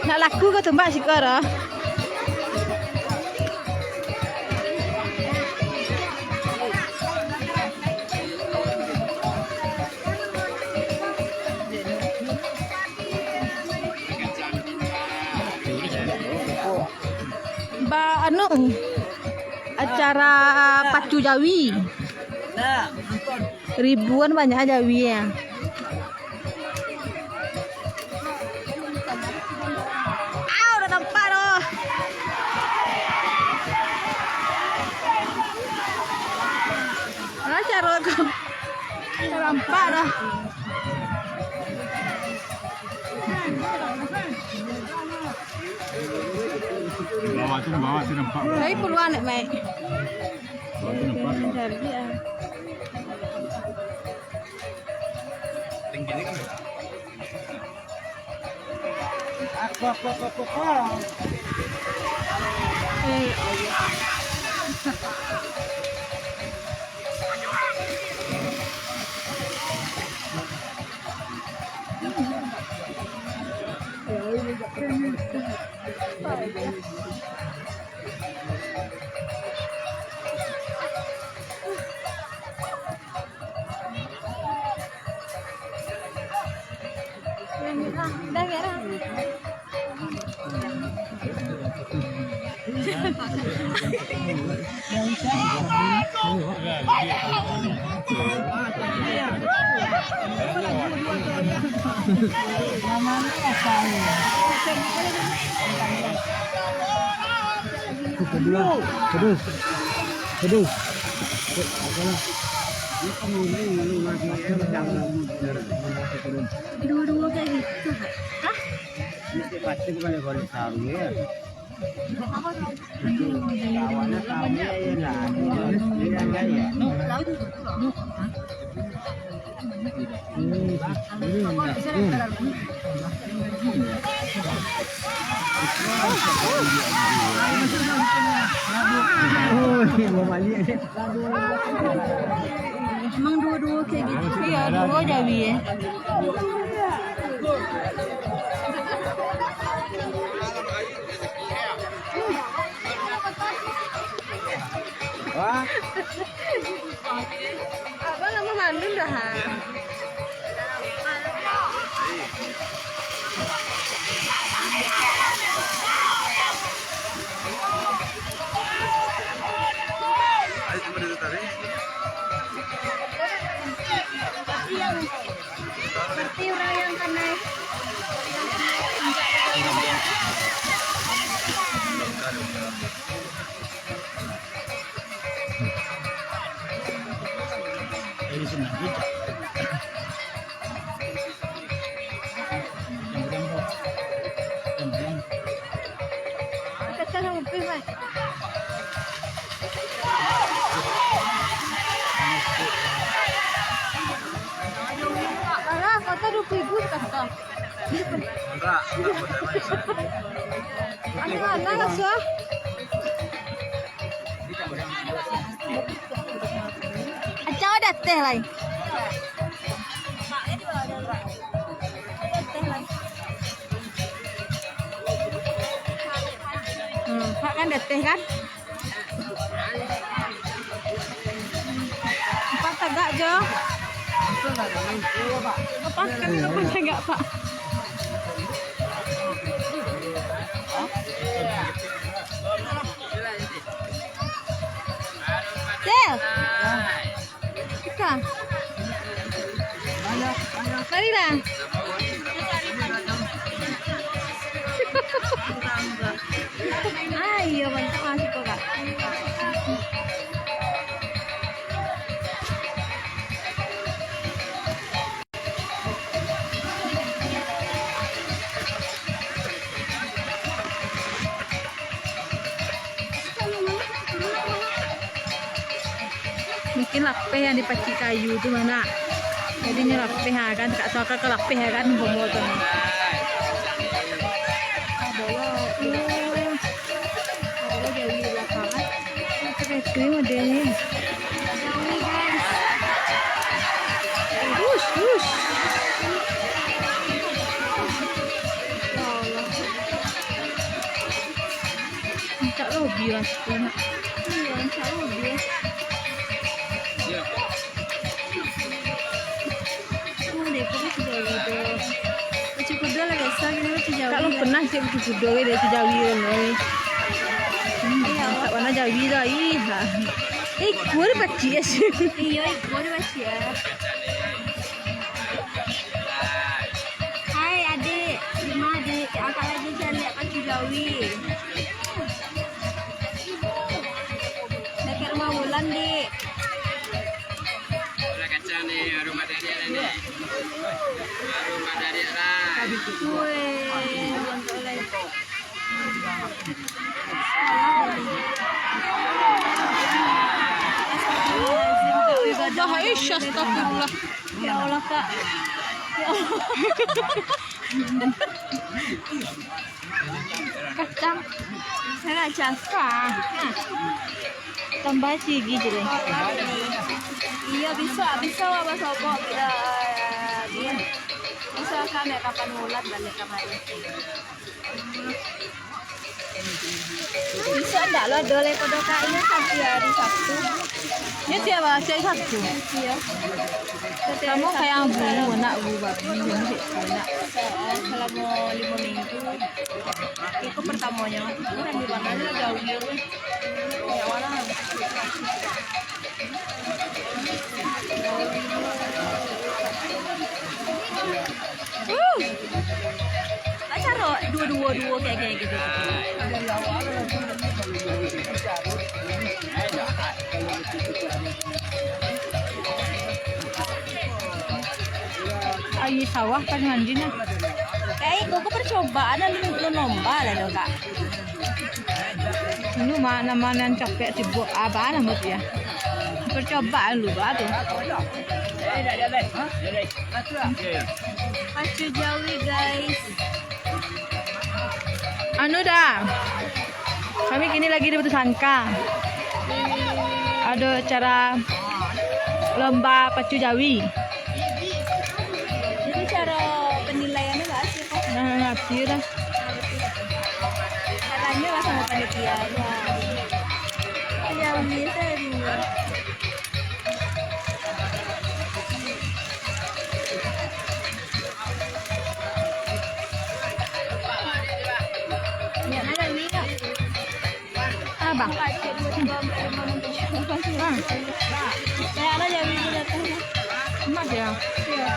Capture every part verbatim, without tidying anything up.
Nak laku ko tumbak siko ro. Ba anu, acara pacu jawi. Ribuan banyak jawi ya. Ah, udah nampak doh. Alah, caro tu. Udah nampak doh. Bawah tu, bawah tu nampak. Tapi puluhan nak, Mek. Bawah tu nampak. Jadi, ah. Kedua, kedus. Kedus. Dua-dua kayak gitu. Hah? Emang duo-duo kayak gitu. Iya, duo jadi, ya. Wah. Abang lama mandun dah, ha? Berarti urang yang kanai. Alah, kata dua puluh ribu kata. Anu, anu, anu, anu. Acau dah teh lai. Hmm, Pak kan dah teh kan? Empat tagak jo. Empat kan, empat tagak, Pak. Cel. Ika. Marilah. Ah, iyo, mantap masih kok, Kak. Mungkin lapeh yang dipacik kayu tu, mana. Jadi, ni lapeh, ha, kan, tak suka ke lapeh, ya, kan, bomo tu. Ado lo, ado lo jadi di belakang, kan. Keren tu modelnya. Ush, ush. Iya, masih nak. Iya, insya Allah, dia. Oh, dia pun sudah gitu. Baca kuda lah biasa, kita baca Jawi. Kalau pernah cek baca kuda, dia baca Jawi kan, oi. Hmm, iya, tak pernah Jawi dah, ih, ha. Eh, kuda pacik ya sih. Iya, kuda pacik ya. Hai, adik. Di ma, Dik? Akak lagi caliak pacu Jawi. Dakek rumah Wulan, Dik. Ulah kacau ni, rumah dariak lah ni. Rumah dariak lah. Weh, mantap lah. Dah, ish, astagfirullah. Ya Allah, Kak. Ya Allah. Kacang. Sangat cakah. Nah. Tambah sigi je deh. Iya, bisa, bisa awak basobok, eh, di, bisa kan, ya, kapan Wulan balik kamari. Bisa ndak lo, ado lai kodo Kak, ini sampai hari Sabtu. Ini tiap hari Sabtu. Iya. Samo kayak bu, nak bu babi, nak. Selama lima minggu. Itu pertamanya. Itu rami bana, jauh. Yang mana? Wuh. Acara duo-duo-duo kayak, kayak gitu. Aia sawah kan mandinya. Kayak itu, aku percobaan, lu, lu lomba lah dong, Kak. Anu mah, nama nan capek sibuk, abah nama tu ya. Percobaan lu, bah, tu. Pacu Jawi, guys. Anu dah. Kami kini lagi di Batusangka. Ada acara lomba pacu Jawi. Jadi cara penilaiannya nggak sih? Nah, ngerti dah. Katanya lah sama panitia. Wah. Yang bisa dua. Minyak mana minyak? Ah, bang. Hmm. Banyak lah Jawi tu datang. Enak ya? Iya.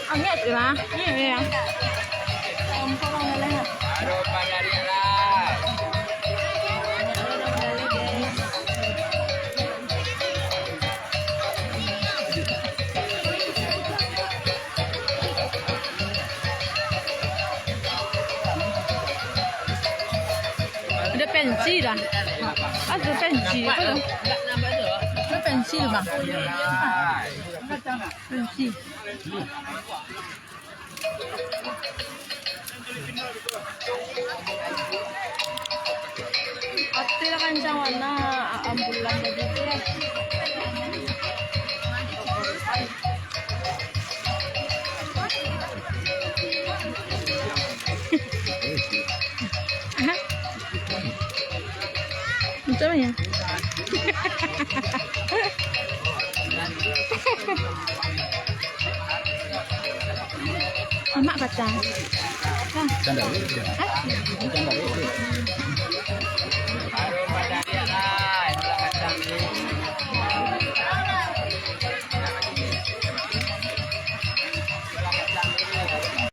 Angin tu lah. Iya, iya. Kompor lah. Ada pensi dah. Ada pensi apa tu? Ada pensi tu, bang. Pensi. Ati lah kancang warna ambulan tadi tu ya. Macam mana? Amak kacang. Kacang. Kacang daun, ya. Hah? Kacang daun, ya.